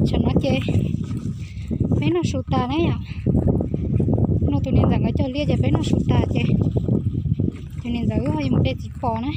Tsam no ces peb noj su tas na yom. No tus niam ntxawm nkawd cog liaj ces peb noj su tas ces tus niam ntxawm wb ho yuav mus de txiv pos na.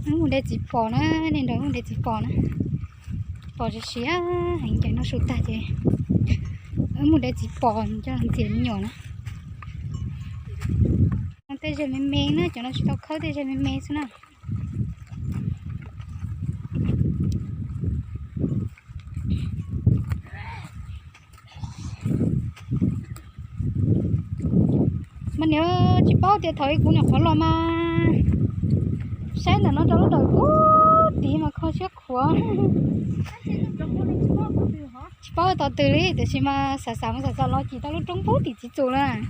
Wb mus de txiv pos na, nej nrog wb mus de txiv pos na. Pos siav siav heev ces noj su tas ces wb mus de txiv pos coj los ntxias me nyuam na. Tej ze me me na, cov no tsis tau khawb, tej ze me me xwb na. Mas niam tsis paub tias thaum ub kuv nyuam qhuav los mas saib ntawm no rau lub dawm pub tid mas kho siab khuav. Tsis paub tau twg li, tiam sis mas xav xav mus xav xav los cim tau lub roob pub tim txiv txus lawm.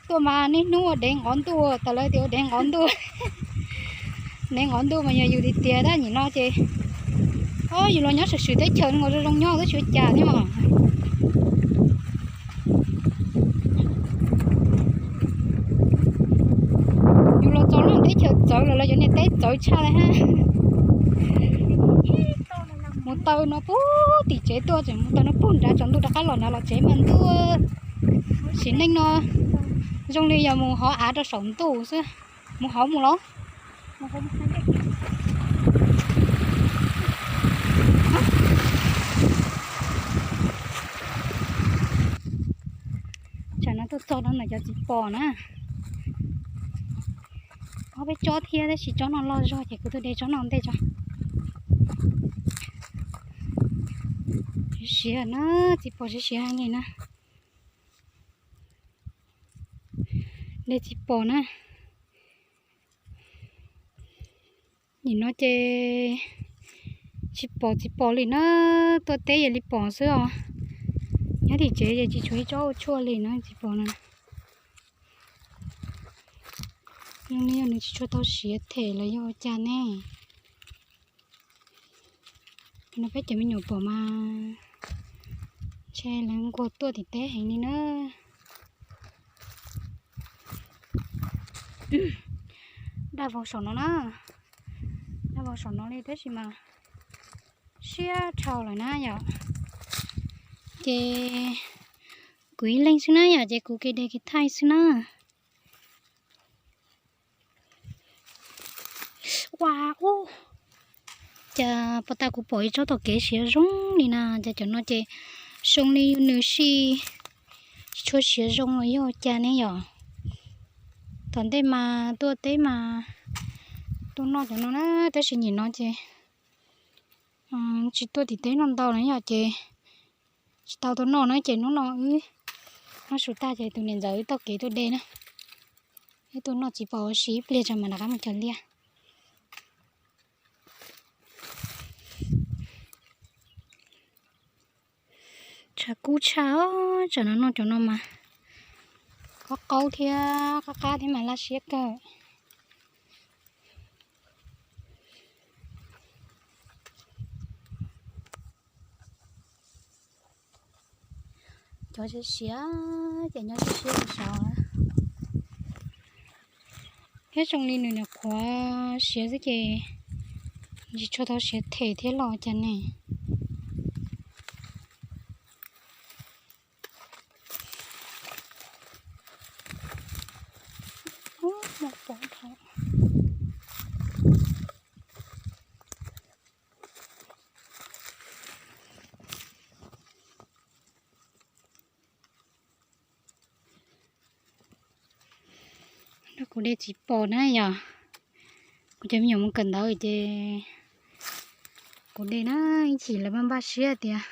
Tuaj mas niaj hnub ua dev nqov ntuj, tas lawv tias ua dev nqov ntuj. Dev nqov ntuj mas yog yus tiag tiag tab nim no ces, o, yus los nyob swm swm teb chaws no zoo zoo nyob tab sis ua cas thiab mas. Yus los txog lub teb chaws txawv los lawv cov niam teb txawv tshaj li hab. Mus taw no pug tim tsev tuaj, tseem mus taw no pug nrad tsaus ntuj rov qab los nrad los tsev mas ntuj. Sim neej no zoo li yog mus hov av rau saum ntuj xwb. Mus hov mus los. Tsam no tuaj txog no ntawm cov txiv pos na. Ob peb tsob thiab tab sis tsob no loj zog ces kuv tuaj de tsob no ntej tso. Siav siav na, txiv pos siav siav heev li na. De txiv pos na. Nim no ces tsis pom txiv pos li na, tuaj teb yog li pom xwb os. Nyob tim tsev ces tsis tshuav ib tsob ua tshuaj li na txiv pos na. Zoo li yog nws tsis tshua tau siav them los yog ua cas ne. No peb cov me nyuam pom mas ntshe lawv nquag tuaj tim teb heev li na. Daj vau saum no na, daj vau saum no li tab sis mas siab dhau lawm na yom. Ces kuv ib leeg xwb na yom, ces kuv kev de kev thaij xwb na. Ua ub, cas puag ta kuv pom ib tsob tom kev siav zoo li na, cas cov no ces zoo li nws sij tsis tshua siav zoo los yog cas ne yom. Tom ntej mas tuaj teb mas tuaj noj cov no na, tab sis nim no ces tsis tuaj tim teb noj ntau na yom, ces tsis tau tuaj noj na, ces hnub no wb noj su tag ces tus niam ntxawm wb taug kev tuaj de na. Wb tuaj noj txiv pos ua si ib pliag tso mas rov qab mus cog liaj. Tshav kub tshaj, tsam no noj cov no mas qaub qaub thiab qab qab thiab mas laj siab kawg. Cov siav siav ces nyob siav siav saud. Thiab zoo li nws nyuam qhuav siav xwb ces tsis tshua tau siav them thiab los cas ne. Kuv de txiv pos na yom. Kuv cov me nyuam mus kawm ntawv ces kuv de na, ib chim lawv npaj npaj siab tias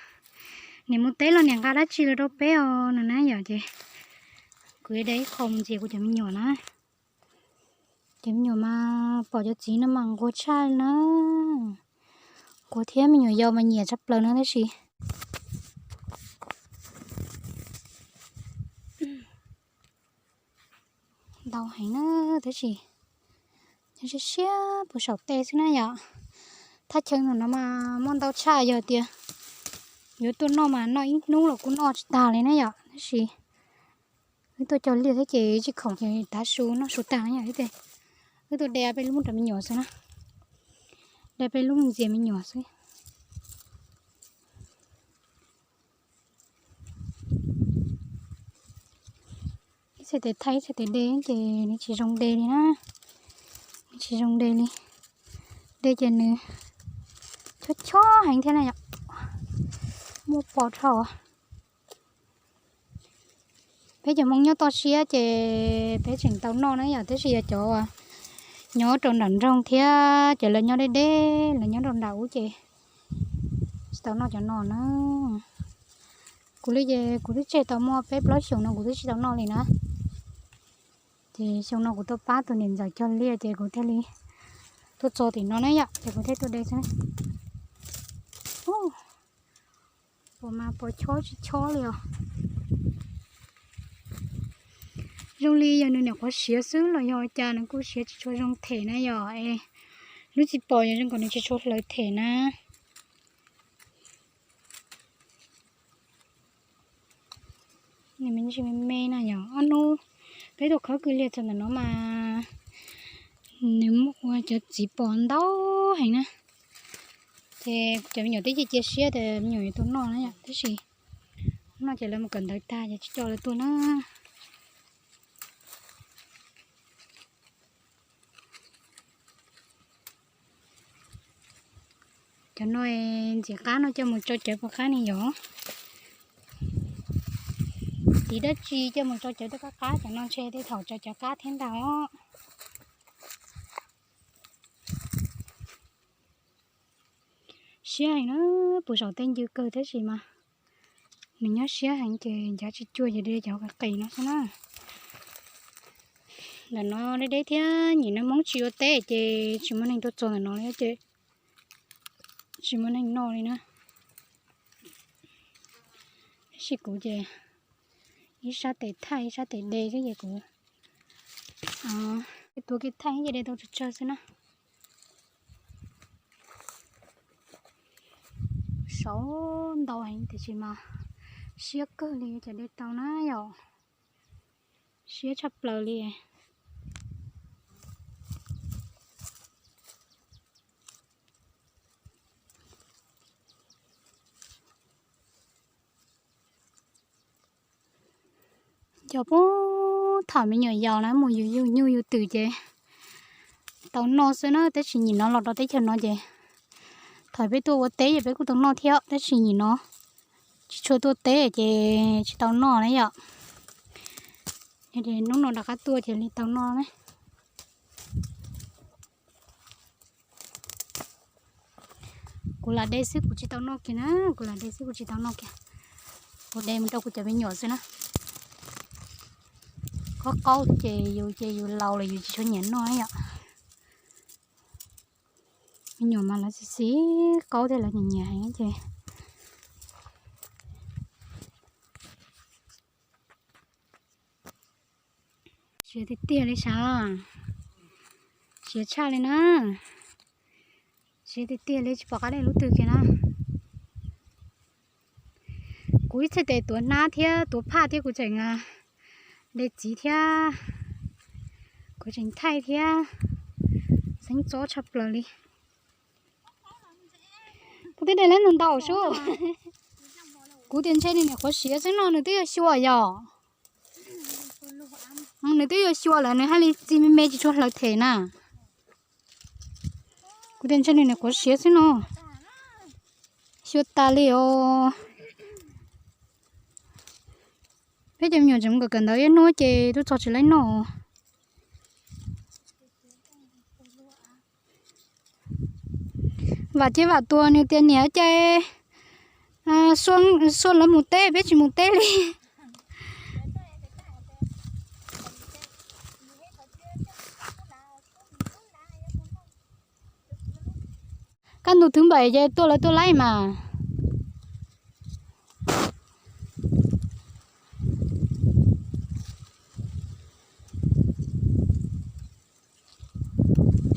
niam mus teb los niam nqa dab tsi los rau peb os no na yom, ces kuv de ib qho mus ntxias kuv cov me nyuam na. Cov me nyuam mas pom cov txiv no mas nquag tshaj na. Nquag thiab me nyuam yaus mas nyiam tshaj plaws na tab sis ntau heev na, tab sis siab siab puag saum tej xwb na yom. Thaj chaw no mas muaj ntau tshaj, yog tias yuav tuaj noj mas noj ib hnub los kuj noj tsis tag li na yom, tab sis wb tuaj cog liaj thiab ces tsis khoom ces tav su noj su tag na yom. Wb tej Wb tuaj de peb lub rau me nyuam xwb na. De peb lub mus ntxias me nyuam xwb. Ib txhais tes thaij ib txhais tes de ces nws tsis zoo de li na. Nws tsis zoo de li. De ces nws chob chob heev thiab na yom. Muaj pos dhau. Peb cov Hmoob nyob toj siab ces peb tseem tau noj na yom, tab sis yog cov nyob rau nram nroog thiab ces lawv nyob deb deb, lawv nyob rau nram ub ces tsis tau noj cov no na. Kuv li ces kuv twb tseg tau muaj peb plaub xyoos no kuv twb tsis tau noj li na. Ces xyoo no kuv tuaj pab tus niam ntxawm cog liaj ces kuv thiaj li tuaj txog tim no na yom, ces kuv thiaj tuaj de xwb. Ua mas pos chob tsis chob li os. Zoo li yog nws nyuam qhuav siav xwb los yog cas nws kuj siav tsis tshua zoo them na yom. Es lub txiv pos yog zoo kom nws tsis tshua hlawv them na. Nws me ntsis me me na yom. Ob hnub peb tuaj khawb kwj liag txog ntawm no mas nws muaj ua cov txiv pos ntau heev na. Ces cov me nyuam twb cia cia siab tias me nyuam yuav tuaj noj na yom, tab sis noj ces lawv mus kawm ntawv tag ces tsis coj lawv tuaj na. Cov no ntxim qab no coj mus tsau cawv pov qab ne yom. Tiv dab tsi coj mus tsau cawv tej qab qab, cov no ntshe tej thaum tsau cawv qab thiab ntag os. Siab heev na, puas saum tej ncw kawg tab sis mas nws nyob siab heev ces ncav tsis cuag ces de cov qis qis no xwb na. Ntawm no deb deb thiab, nim no Hmoob tsis ua teb ces tsis muaj neeg tuaj txog ntawm no li ces tsis muaj neeg noj li na. Tab sis kuv ces ib sab tes thaij ib sab tes de xwb ces kuv tuav kiag thaij ces de tau tsawg tsawg xwb na. Saud ntau heev tiam sis mas siab kawg li ces de tau na yom. Siab tshaj plaws li. Cov pub thaum me nyuam yaus na mus yug yug nyuj yug twm ces tau noj xwb na, tab sis nim no los rau teb chaws no ces thaum peb tuaj ua teb ces peb kuj tau noj thiab, tab sis nim no tsis tshua tuaj teb ces tsis tau noj na yom. Yog tias hnub no rov qab tuaj ces li tau noj na. Kuv lam de xwb kuv tsis tau noj kiag na, kuv lam de xwb kuv tsis tau noj kiag. Kuv de mus rau kuv cov me nyuam xwb na. Qaub qaub ces yus ces yus laus lawm yus tsis tshua nyiam noj yom. Me nyuam mas lawv xis xis qaub thiab lawv nyiam nyiam heev ces. Siav tiag tiag li sav, siav tshaj li na. Siav tiag tiag li tsis pom qab de lub twg kiag na. Kuv ib txhais tes tuav hnab thiab tuav phaj thiab kuv tseem de txiv thiab, kuv tseem thaij thiab, xeeb txob tshaj plaws li. Kuv twb de lawm ntau ntau sub. Kuv tias ntshe nws nyuam qhuav siav xwb no nws twb yuav xyuas yom. Nws twb yuav xyuas lawm nws haj li txi me me tsis tshua hlawv them na. Kuv tias ntshe nws nyuam qhuav siav xwb no. Xyuas tas li os. Peb cov me nyuam tseem mus kawm kawm ntawv ib hnub ces twb txog tsis laib noj. Vam ces vam tuag nws tias niam ces xua lawv mus teb peb tsis mus teb li. Kaj ntug thứ bảy ces tuaj lawv tuaj laib mas.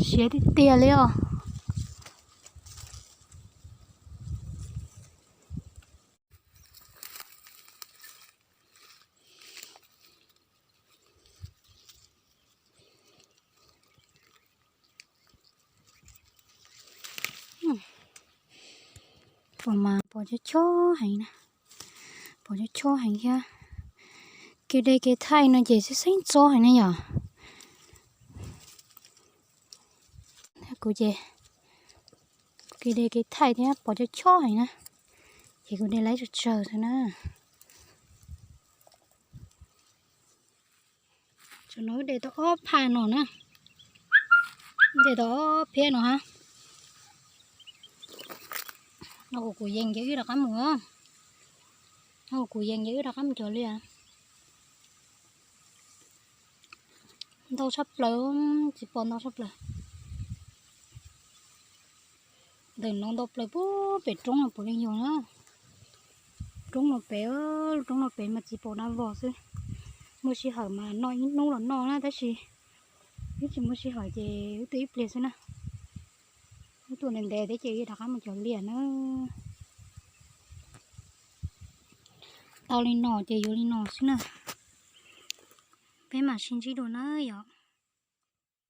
Siav tiag tiag li os. Pom mas pom chob chob heev na, pom chob chob heev thiab. Kev de kev thaij no ces xeeb xeeb txob heev na yom. Kuv ces kev de kev thaij thiab pom chob chob heev na, ces kuv de lawv tsawg tsawg xwb na. Tam no wb de tau ob phaj no na, de tau ob phiab no hab. No kuv yees ces wb rov qab mus, no kuv yees ces wb rov qab mus cog liaj. Ntau tshaj plaws, tsis pom ntau tshaj plaws. Ntawm no ntau plaws puag pem roob no puav leej yog na. Roob no pem, lub roob no pem mas tsis pom dab vog xwb. Muaj sij hawm mas noj ib hnub los noj na, tab sis wb tsis muaj sij hawm ces wb tuaj ib pliag xwb na. Wb tuaj ntev ntev thiab ces wb rov qab mus cog liaj na. Tau li no ces yuav li no xwb na. Peb mam sib ntsib dua na yom.